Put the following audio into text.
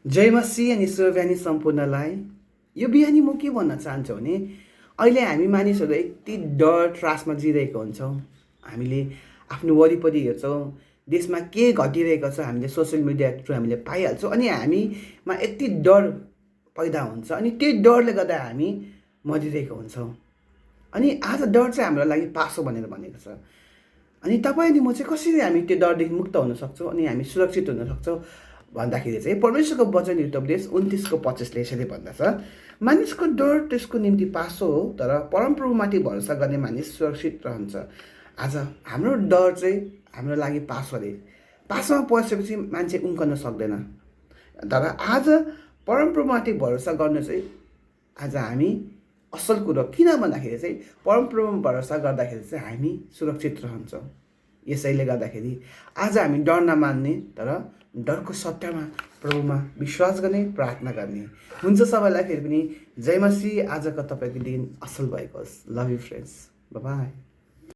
जय मसी अनि शुभबिहानी सम्पूर्णलाई। यो बिहानी म के भन्न चाहन्छु भने अहिले हामी मानिसहरू यति डर त्रासमा जिरहेको हुन्छौँ। हामीले आफ्नो वरिपरि हेर्छौँ, देशमा के घटिरहेको छ हामीले सोसियल मिडिया थ्रु हामीले पाइहाल्छौँ अनि हामीमा यति डर पैदा हुन्छ अनि त्यही डरले गर्दा हामी मरिरहेको हुन्छौँ। अनि आज डर चाहिँ हाम्रो लागि पासो भनेर भनेको छ। अनि तपाईँ अनि म चाहिँ कसरी हामी त्यो डरदेखि मुक्त हुन सक्छौँ अनि हामी सुरक्षित हुन सक्छौँ भन्दाखेरि चाहिँ परमेश्वरको वचन उपदेश 29:25ले यसरी भन्दछ, मानिसको डर त्यसको निम्ति पासो हो, तर परमप्रभुमाथि भरोसा गर्ने मानिस सुरक्षित रहन्छ। आज हाम्रो डर चाहिँ हाम्रो लागि पासो अरे। पासोमा पसेपछि मान्छे उम्कन सक्दैन, तर आज परमप्रभुमाथि भरोसा गर्नु चाहिँ आज हामी असल कुरो। किन भन्दाखेरि चाहिँ परमप्रभुमा भरोसा गर्दाखेरि चाहिँ हामी सुरक्षित रहन्छौँ। यसैले गर्दाखेरि आज हामी डर नमान्ने, तर डरको सट्टामा प्रभुमा विश्वास गर्ने, प्रार्थना गर्ने हुन्छ। सबैलाई फेरि पनि जय मसीह। आजको तपाईँको दिन असल भएको होस्। Love you friends, by by.